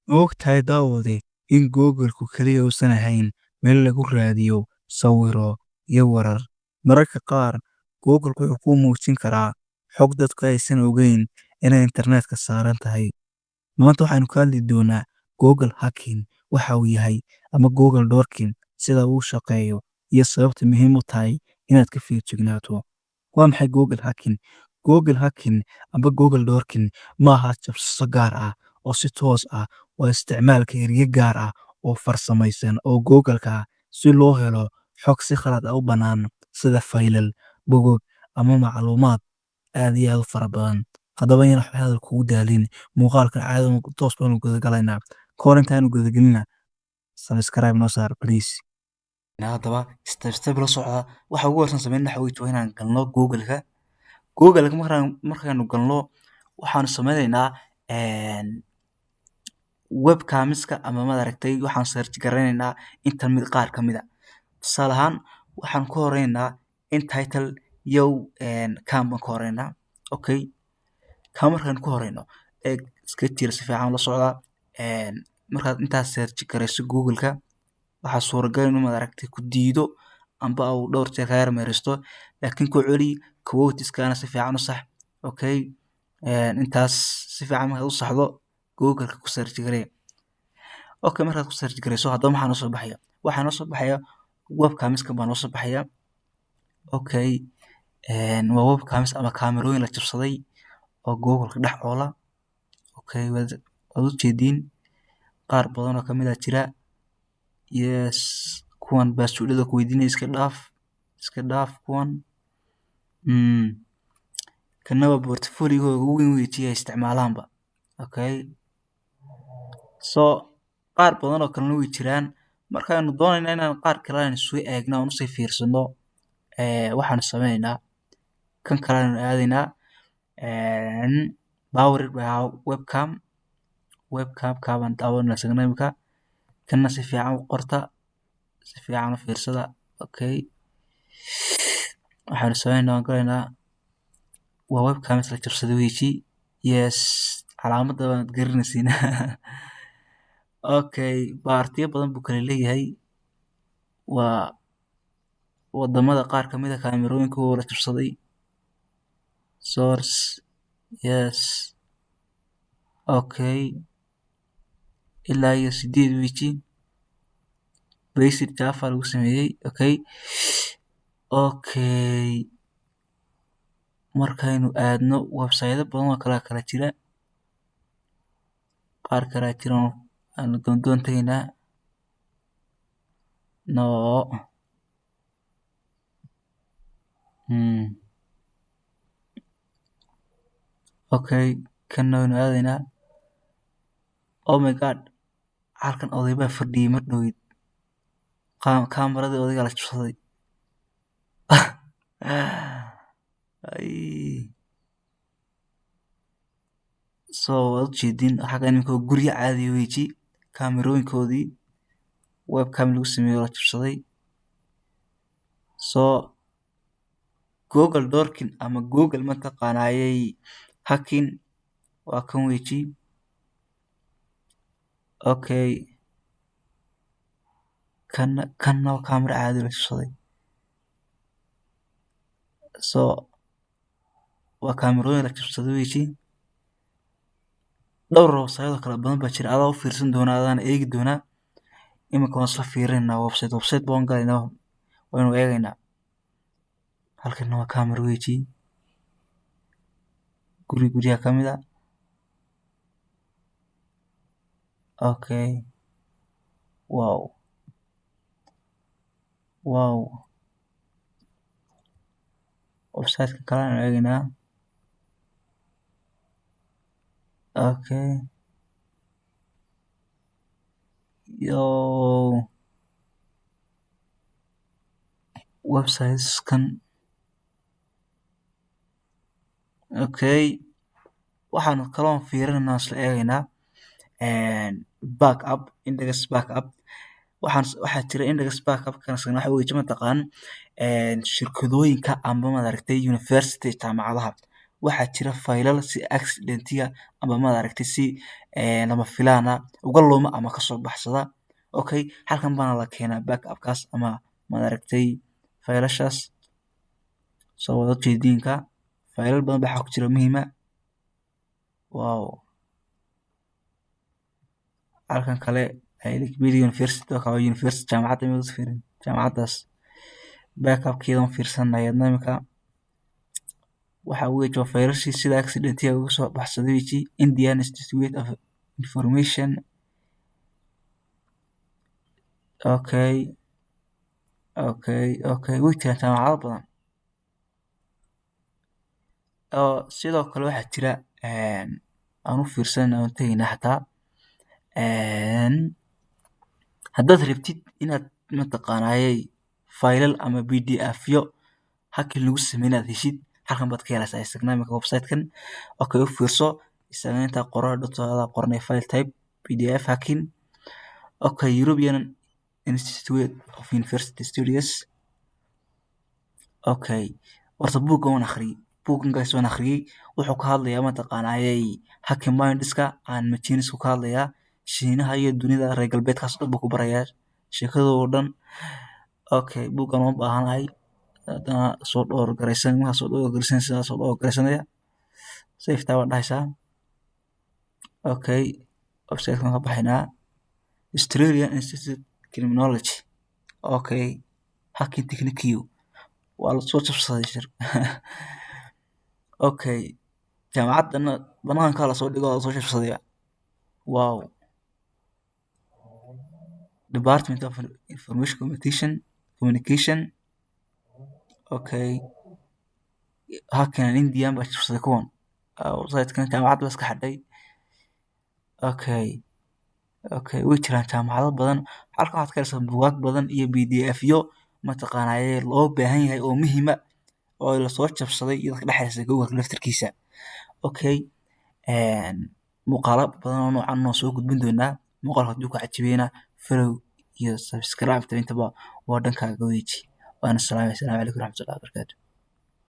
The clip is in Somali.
Ma ogtahay daawade in Google-ku kaliya uusan ahayn meel lagu raadiyo sawirro iyo warar? Mararka qaar, Google-ku wuxuu kuu muujin karaa xog dadku aysan ogeyn inay internetka saaran tahay. Maanta waxaynu ka hadli doonaa Google hacking, waxa uu yahay, ama Google dorking, sida uu u shaqeeyo, iyo sababta muhiim u tahay inaad ka feejignaato. Waa maxay Google hacking? Google hacking amba Google dorking ma aha jabsasho gaar ah oo si toos ah, waa isticmaalka eryo gaar ah oo farsamaysan oo Google-ka ah si loo helo xog si khalad ah u bannaan, sida faylal, bogag ama macluumaad aad iyo aad u fara badan. Haddaba, inaan waxba hadal kugu daalin, muuqaalkan caadi toos baanu guda galaynaa. Kahor intaanu gudagelina, subscribe noo saar, please. Haddaba step step la socda. Waxa ugu horeysan sameyn waxa weeye waa inaan galno Google-ka. Google-ka markaanu galno, waxaanu sameynaynaa webcamska ama maaragtay waxaan search garaynaynaa inta mid qaar ka mid a. Tusaale ahaan, waxaan ku horeynaa intitle yow cam baan ku horeynaa. Okay, ka markaan ku horeyno, eeg, iska jira, si fiican la socda. Markaad intaas search garayso Google-ka, waxaa suuragal inuu maaragtay ku diido amba uu dhowr jeer kaa yar meeraysto, laakiin ku celi, quotes-kana si fiican u sax. Okay, intaas si fiican markaad u saxdo, Google-ka ku search garee. Okay, markaad ku search garayso, haddaba maxaa noo soo baxaya? Waxaa noo soo baxaya webcamskan baa noo soo baxaya. Okay, waa webcams ama kaamirooyin la jabsaday oo Google-ka dhex oola. Okay, waad u jeediin, qaar badan oo kamid ah jira. Yes, kuwan password-ada ku weydiinaya, iska dhaaf, iska dhaaf kuwan. Kana waa portfolio-gooda ugu weyn weji ay isticmaalaanba. Okay, so qaar badan oo kalena way jiraan. Markaanu doonayna inaan qaar kale aynu soo eegno, aan usii fiirsano, waxaanu sameynaynaa kan kale aynu aadaynaa, powered by webcam. Webcam-ka baan daawanayna isagana imika. Kana si fiican u qorta, si fiican u fiirsada. Okay, waxaanu sameynaa, waan galaynaa, waa webcam la jabsaday weji. Yes, calaamadda waad garanaysiin. Okay, baartiyo badan buu kala leeyahay. Waa wadamada qaar kamid ah kaamirooyinka la jabsaday. Source, yes. Okay, ilaa iyo 8 weji, basic Java lagu sameeyey. Okay, markaynu aadno website badan oo kala kala jira, qaar kalaa jira aanu doondoon tegaynaa. No. Okay, kanna waynu aadaynaa. Oh my God, halkan oday baa fadhiyey mar dhoweyd, kaamaradii odaygaa la jabsaday. Ay. So waad ujeedin xaggan iminka waa guryo caadi weji, kaamirooyinkoodii webcam lagu sameeyey oo la jabsaday. So Google dorking ama Google mataqaanayay hacking waa kan weji. Okay, kana waa kaamiro caadi la jabsaday. So waa kaamirooyin la jabsaday weji. Dhowr website oo kala badan baa jira, adaa u fiirsan doona, adaana eegi doonaa. Iminka waan isla fiirinaynaa website, website baan galaynaa, waynu eegaynaa. Halkan waa kaamiro weji, guri guryaha kamid ah. Okay, wow, website-ka kale aynu eegaynaa. Okay, yo, websites-kan. Okay, waxaan kaloon fiirinaynaa, isla eegaynaa backup index backup. Waxaa jira index backup kan isagana. Waxa weeye, mataqaan, shirkadooyinka amba maaragtay university, jaamacadaha. Waxaa jira faylal si accident-iya ama maad aragtay si lama filaan ah uga luma ama kasoo baxsada. Okay, halkan baana la keenaa backupkaas ama maad aragtay faylashaas. Soo wada jeedinka faylal badan baa ku jira muhiima. Wow, halkan kale Wikipedia University oo kale, university jaamacadda mid fiirin jaamacaddaas backupkeeda aan fiirsanay imika. Waxa weeye waa faylashii sida accident-iya uga soo baxsaday weji. Indian Institute of Information. Okay, okay, way jiraan jaamacado badan. Oo sidoo kale waxaa jira aan u fiirsanay aan tegaynaa xataa haddaad rabtid inaad mataqaanayay faylal ama PDF-yo hacking lagu sameeyay inaad heshid, halkan baad ka helaysaa isagna imika website-kan. Okay, u fiirso isagana intaa qoraal dhotooda qoranay file type PDF hacking. Okay, European Institute of University Studies. Okay, horta buuggan waan akhriyay, buuggan guys waan akhriyay. Wuxuu ka hadlayaa mataqaanayay hacking mindska and machines ka hadlayaa, Shiinaha iyo dunida reer galbeedkaas dhan buu ku barayaa sheekada oo dhan. Okay, buuggan waan u baahanahay, haddana soo dhowr garaysan, markaa soo dhowr garaysan sidaa soo dhowr garaysanaya safety baad dhahaysaa. Okay, website-kan ka baxaynaa. Australian Institute Criminology. Okay, hacking technique waa la soo jabsaday shir. Okay, jaamacaddana banaanka lasoo dhigo, waa lasoo jabsaday. Wow, Department of Information Communication. Okay, hacking Indian baa jabsaday kuwan. Website-kan jaamacad baa iska xadhay. Okay, way jiraan jaamacado badan. Halkan waxaad ka helaysaa buugaag badan iyo PDF-yo mataqaanaaye loo baahan yahay oo muhiima oo lasoo jabsaday iyo dadka dhexdiisa Google laftirkiisa. Okay, muuqaalo badan oo noocan oo soo gudbin doonaa. Muuqaalka hadduu ku cajabiyeyna, follow iyo subscribe intaba waa dhankaaga weji. Waana salaamay. Asalaamu calaykum waraxmatullahi wabarakaatu.